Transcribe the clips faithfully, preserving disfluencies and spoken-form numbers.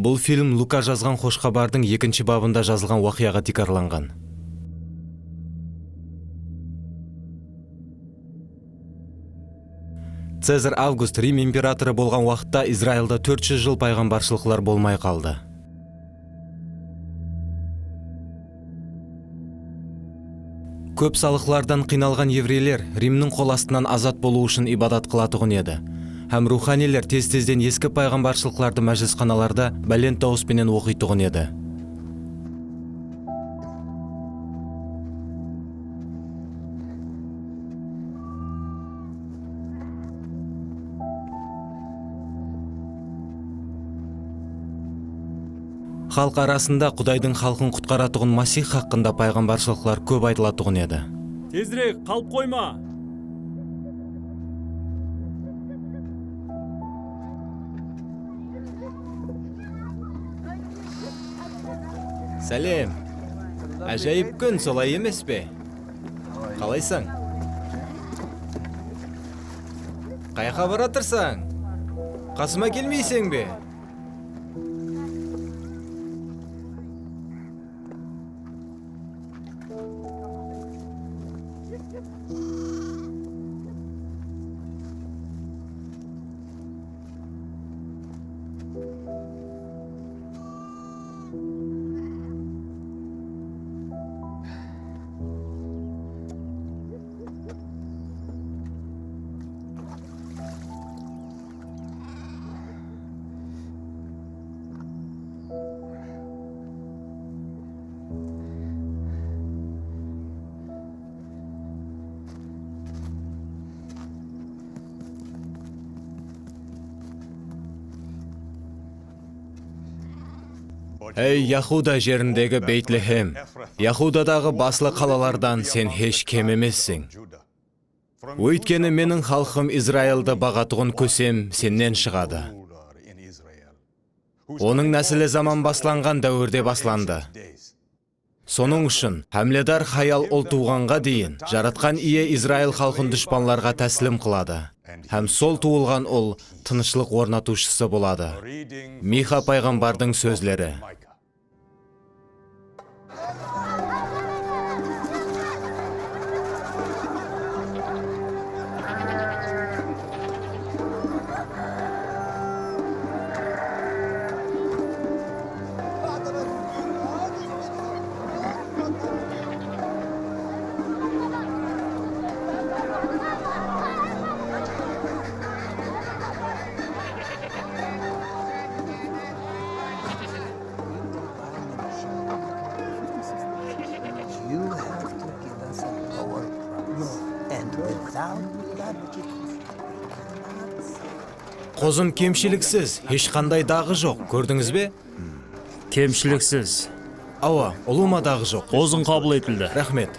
Bul film Luka jazǵan Xosh Xabardıń ekinshi babında jazılǵan waqıyaǵa tiykarlanǵan. Cezar Avgust Rim imperatorı bolǵan waqıtta Izrailda tórt júz jıl payǵambarshılıqlar bolmay qaldı. Kóp salıqlardan qıynalǵan evreyler Rimniń qol astınan azat bolıw ushın ibadat qılatuǵın edi. Hám ruwxaniyler tez-tezden eski payǵambarshılıqlardı májilisxanalarda bálent dawıs penen oqıytuǵın edi. Xalıq arasında Qudaydıń xalqın qutqaratuǵın Masih haqqında payǵambarshılıqlar kóp aytılatuǵın edi. Tezirek, qalıp qoyma! Sálem! Ájayıp kún, solay emes pe? Qalaysań? Qayaqqa baratırsań? Qasıma kelmeyseń be? Ey, Yahuda jerindegi Beytlehem, Yahudadaǵı baslı qalalardan sen hesh kem emesseń. Óytkeni meniń xalqım Izraildı baǵatuǵın kósem sennen shıǵadı. Onıń násili zaman baslanǵan dáwirde baslandı. Sonıń ushın hámiledar hayal ul tuwǵanǵa deyin Jaratqan Iye Izrail xalqın dushpanlarǵa táslim qıladı hám sol tuwılǵan ul tınıshlıq ornatıwshısı boladı. Miyxa payǵambardıń sózleri. You have to give us a power promise. And without that, Qozım kemshiliksiz, hesh qanday daǵı joq, kórdińiz be? Kemshiliksiz. Awa, ulıwma daǵı joq. Qozıń qabıl etildi. Raxmet.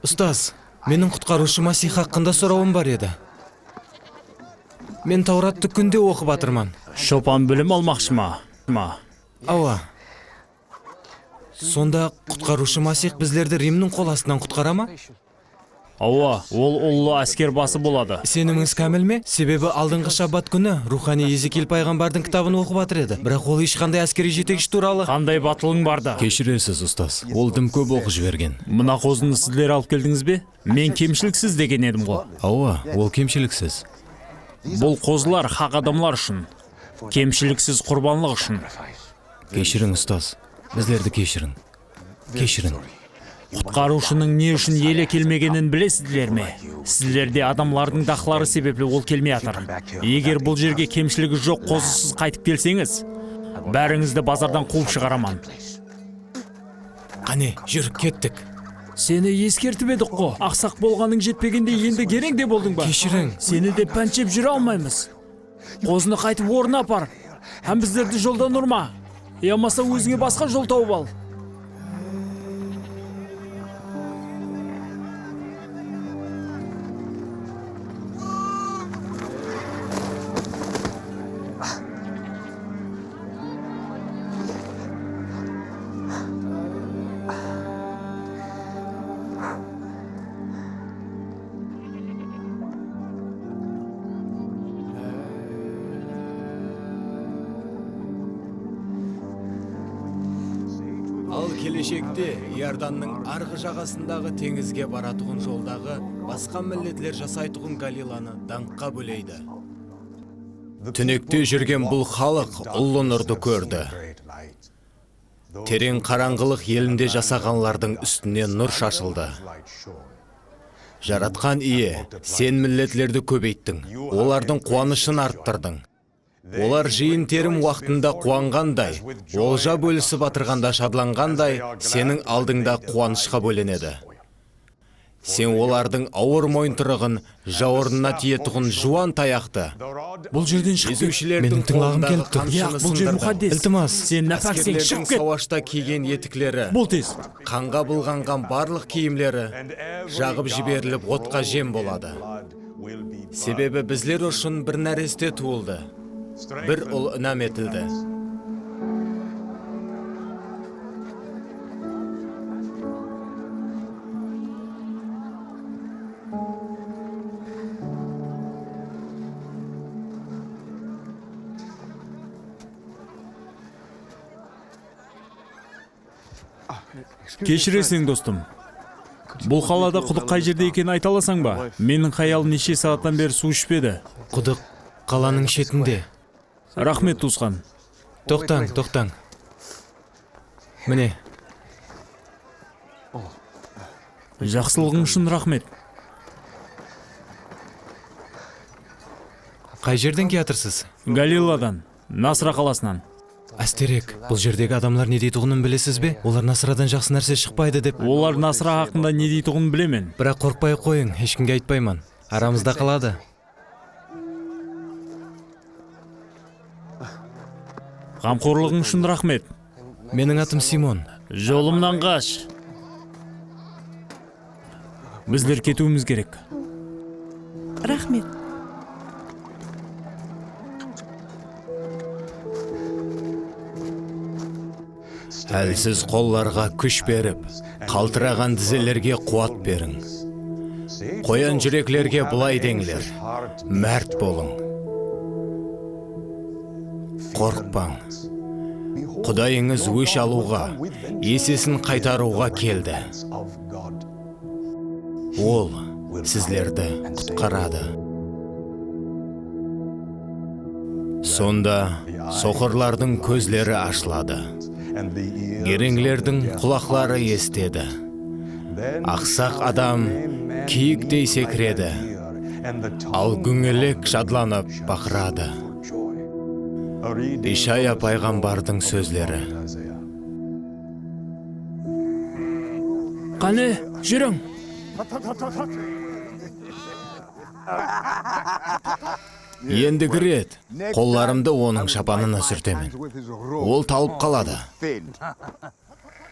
Ustaz, meniń Qutqarıwshı Masih haqqında sorawım bar edi. Men Tawrattı kúnde oqıp atırman. Shopan bilim almaqshı ma? Ma? Awa. Sonda Qutqarıwshı Masih bizlerdi Rimniń qol astınan qutqara ma? Awa, ol ullı ásker bası boladı. Isenimińiz kámil me? Sebebi aldınǵı shabbat kúni ruwxaniy Ezekil payǵambardıń kitabın oqıp atır edi. Biraq ol hesh qanday áskeriy jetekshi tuwralı. Qanday batılıń bardı? Keshiresiz, ustaz. Ol dım kóp oqıp jibergen. Mına qozını sizler alıp keldińiz be? Men kemshiliksiz degen edim ǵo. Awa, ol kemshiliksiz. Bul qozılar haq adamlar ushın. Kemshiliksiz qurbanlıq ushın. Keshiriń, ustaz. Bizlerdi keshiriń. Keshiriń. Qutqarıwshınıń ne ushın ele kelmegenin bilesizler me? Sizlerdey adamlardıń daqları sebepli ol kelmey atır. Eger bul jerge kemshiligi joq qozısız qaytıp kelseńiz, bárińizdi bazardan quwıp shıǵaraman. Qáne, júr, kettik. Seni eskertip edik ǵo. Aqsaq bolǵanıń jetpegendey endi gereń de boldıń ba? Keshiriń. Seni de pántsep júre almaymız. Qozını qaytıp ornına apar. Hám bizlerdi joldan urma. Yamasa ózińe basqa jol tawıp al. Keleshekte Iordannıń arǵı jaǵasındaǵı teńizge baratuǵın joldaǵı basqa milletler jasaytuǵın Galilanı dańqqa bóleydi. Túnekte júrgen bul xalıq ullı nurdı kórdi. Tereń qarańǵılıq elinde jasaǵanlardıń ústine nur shashıldı. Jaratqan Iye, sen milletlerdi kóbeyttiń, olardıń quwanıshın arttırdıń. Olar jıyın-terim waqtında quwanǵanday, olja bólisip atırǵanda shadlanǵanday, seniń aldıńda quwanıshqa bólenedi. Sen olardıń awır moyıntırıǵın, jawırınına tiyetuǵın juwan tayaqtı, bul jerden shıǵıp ket, eziwshilerdiń meniń tıńlaǵım kelip tur. Yaq, bul jer muqaddes. Iltimas. Sen nápákseń, shıǵıp ket. Sawashta kiygen etikleri, bul tez, qanǵa bılǵanǵan barlıq kiyimleri jaǵıp jiberilip otqa jem boladı. Sebebi bizler ushın bir náreste tuwıldı, bir ul inam etildi. Keshireseń, dostım. Bul qalada qudıq qay jerde ekenin ayta alasań ba? Meniń hayalım neshe saattan beri suw ishpedi. Qudıq qalanıń shetinde. Raxmet, tuwısqan. Toqtań, toqtań. Mine. Jaqsılıǵıń ushın raxmet. Qay jerden kiyatırsız? Galiladan, Nasra qalasınan. Ásterek, bul jerdegi adamlar ne deytuǵının bilesiz be? Olar Nasradan jaqsı nárse shıqpaydı dep. Olar Nasra haqqında ne deytuǵının bilemen. Biraq qorqpay-aq qoyıń, hesh kimge aytpayman. Aramızda qaladı. Ǵamxorlıǵıń ushın raxmet. Meniń atım Simon. Jolımnan qash. Bizler ketiwimiz kerek. Raxmet. Hálsiz qollarǵa kúsh berip, qaltıraǵan dizelerge quwat beriń. Qoyan júreklerge bılay deńler, márt bolıń. Qorqpań. Qudayıńız ósh alıwǵa, esesin qaytarıwǵa keldi. Ol sizlerdi qutqaradı. Sonda soqırlardıń kózleri ashıladı, gereńlerdiń qulaqları esitedi. Aqsaq adam kiyiktey sekiredi, al gúńgelek shadlanıp baqıradı. Ishaya payǵambardıń sózleri. Qáne, júriń! Endigi ret qollarımdı onıń shapanına súrtemen. Ol talıp qaladı.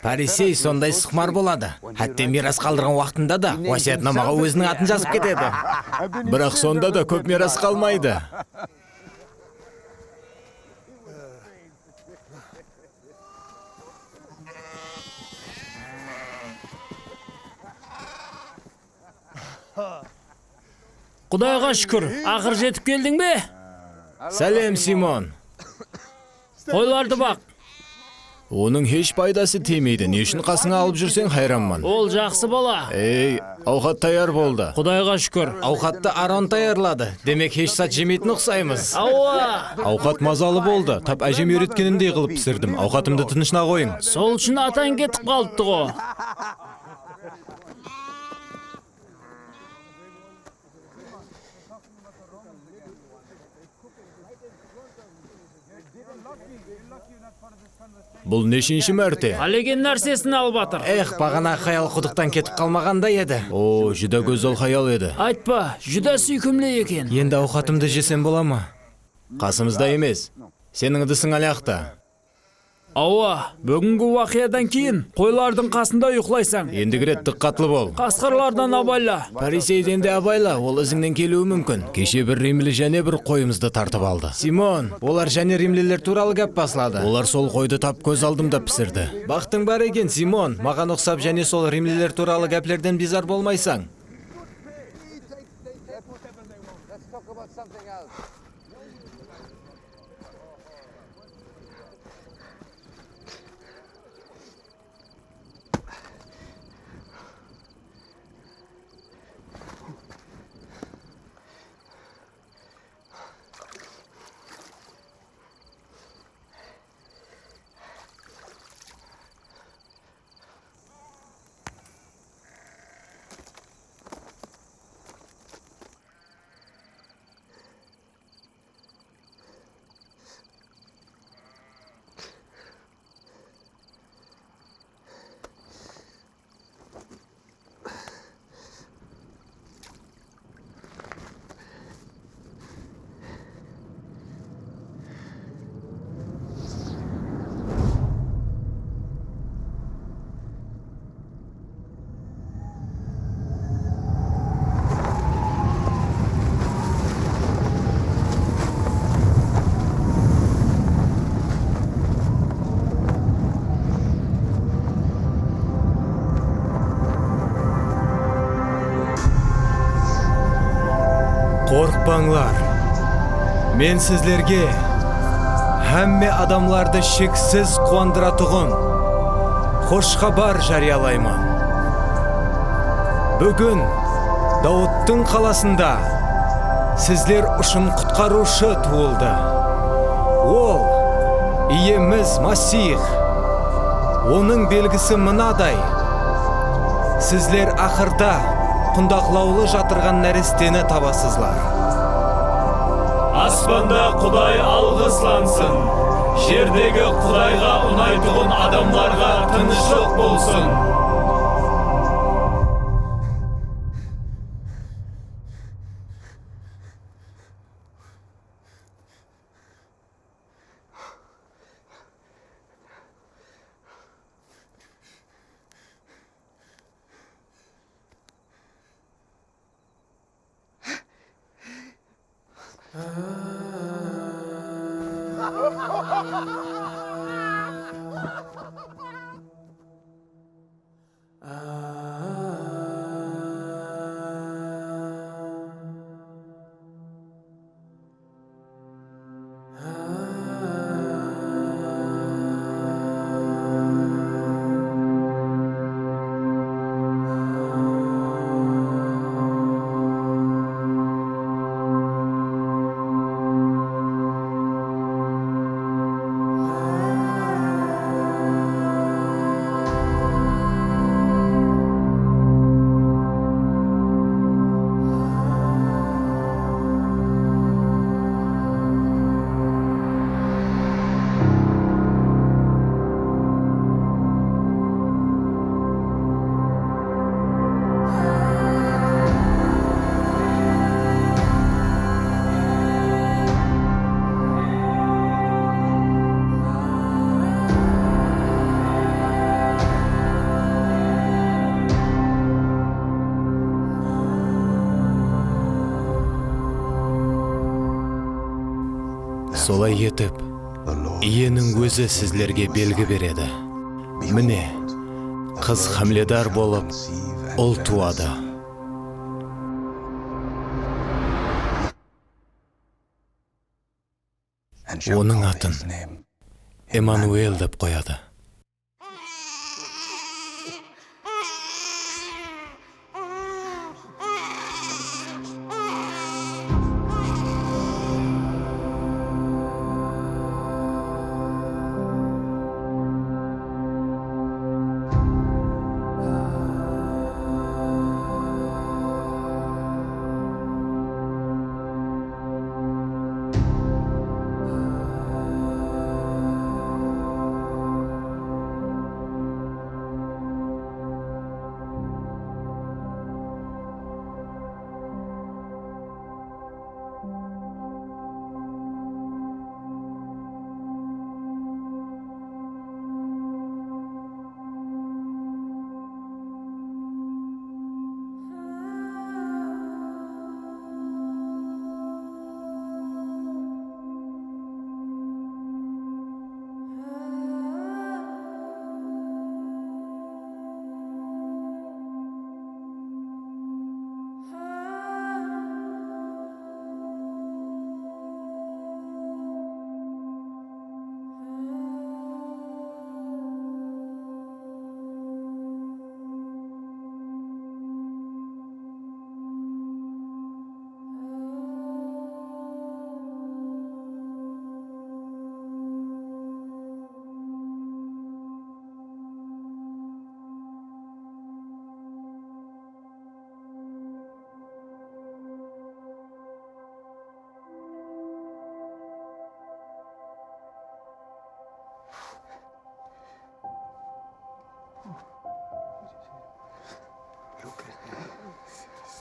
Parisey sonday sıqmar boladı. Hátte miyras qaldırǵan waqtında da wásiyatnamaǵa óziniń atın jazıp ketedi. Biraq sonda da kóp miyras qalmaydı. Qudayǵa shúkir, aqır jetip keldiń be? Sálem, Simon. Qoylardı baq. Onıń hesh paydası tiymeydi. Ne ushın qasıńa alıp júrseń, hayranman. Ol jaqsı bala. Ey, awqat tayar boldı. Qudayǵa shúkir. Awqattı Aron tayarladı. Demek, hesh zat jemeytin uqsaymız. Awa. Awqat mazalı boldı. Tap ájem úyretkenindey qılıp pisirdim. Awqatımdı tınıshına qoyıń. Sol ushın atań ketip qalıptı-ǵo. Bul neshinshi márte? Qálegen nársesin alıp atır. Ex, baǵanaǵı hayal qudıqtan ketip qalmaǵanda edi. O, júdá gózzal hayal edi. Aytpa, júdá súykimli eken. Endi awqatımdı jesem bola ma? Qasımızda emes. Seniń dısiń alyaqta. Awa, búgingi waqıyadan keyin qoylardıń qasında uyıqlaysań. Endigi ret dıqqatlı bol. Qasqırlardan abayla. Pariseyden de abayla, ol izińnen keliwi múmkin. Keshe bir rimli jáne bir qoyımızdı tartıp aldı. Simon, olar jáne rimliler tuwralı gáp basladı. Olar sol qoydı tap kóz aldımda pisirdi. Baxtıń bar eken, Simon, maǵan uqsap jáne sol rimliler tuwralı gáplerden biyzar bolmaysań. Qorqpańlar. Men sizlerge hámme adamlardı sheksiz quwandıratuǵın xosh xabar járiyalayman. Búgin Dawıttıń qalasında sizler ushın qutqarıwshı tuwıldı. Ol, Iyemiz Masih. Onıń belgisi mınaday. Sizler aqırda qundaqlawlı jatırǵan náresteni tabasızlar. Aspanda Quday alǵıslansın, jerdegi Qudayǵa unaytuǵın adamlarǵa tınıshlıq bolsın. Solay etip, Iyeniń ózi sizlerge belgi beredi. Mine, qız hámiledar bolıp, ul tuwadı. Onıń atın Emmanuel dep qoyadı.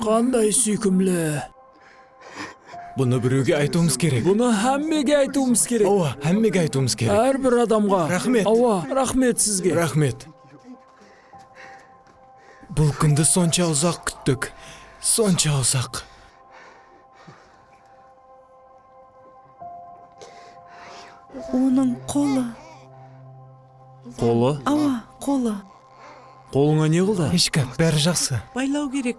Qanday súykimli. Bunı birewge aytıwımız kerek. Bunı hámmege aytıwımız kerek. Awa, hámmege aytıwımız kerek. Hár bir adamǵa. Raxmet. Awa, raxmet sizge. Raxmet. Bul kúndi sonsha uzaq kúttik. Sonsha uzaq. Onıń qolı. Qolı? Awa, qolı. Qolıńa ne qıldı? Hesh gáp, bári jaqsı. Baylaw kerek.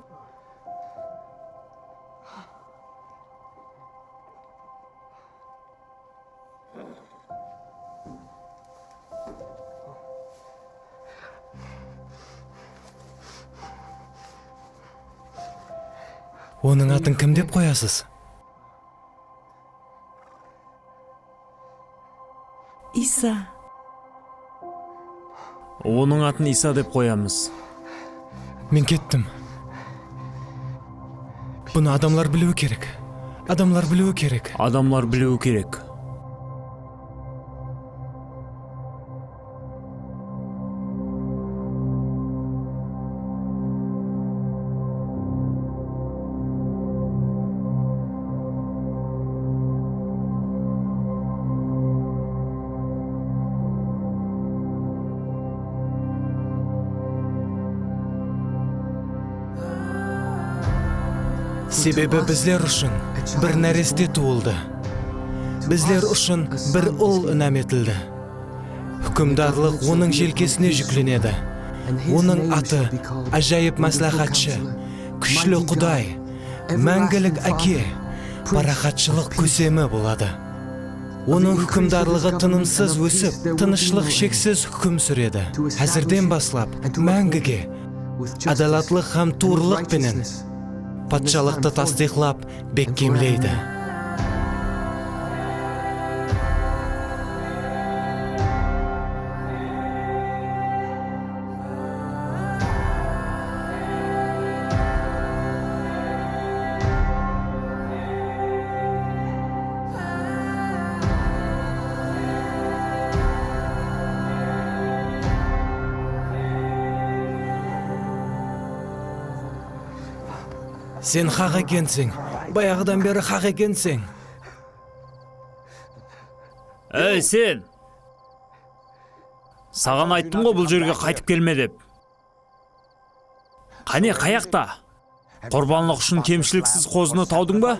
Onıń atın kim dep qoyasız? Iysa. Onıń atın Iysa dep qoyamız. Men kettim. Bunı adamlar biliwi kerek. Adamlar biliwi kerek. Adamlar biliwi kerek. Sebebi bizler ushın bir náreste tuwıldı. Bizler ushın bir ul inam etildi. Húkimdarlıq onıń jelkesine júklenedi. Onıń atı Ájayıp Másláhátshi, Kúshli Quday, Máńgilik Áke, Paraxatshılıq Kósemi boladı. Onıń húkimdarlıǵı tınımsız ósip, tınıshlıq sheksiz húkim súredi. Házirden baslap, máńgige, ádalatlıq hám tuwrılıq penen patshalıqtı tastıyıqlap, bekkemleydi. Sen haq ekenseń. Bayaǵıdan beri haq ekenseń. Ey, sen! Saǵan ayttım ǵo bul jerge qaytıp kelme dep. Qáne, qayaqta? Qurbanlıq ushın kemshiliksiz qozını tawdıń ba?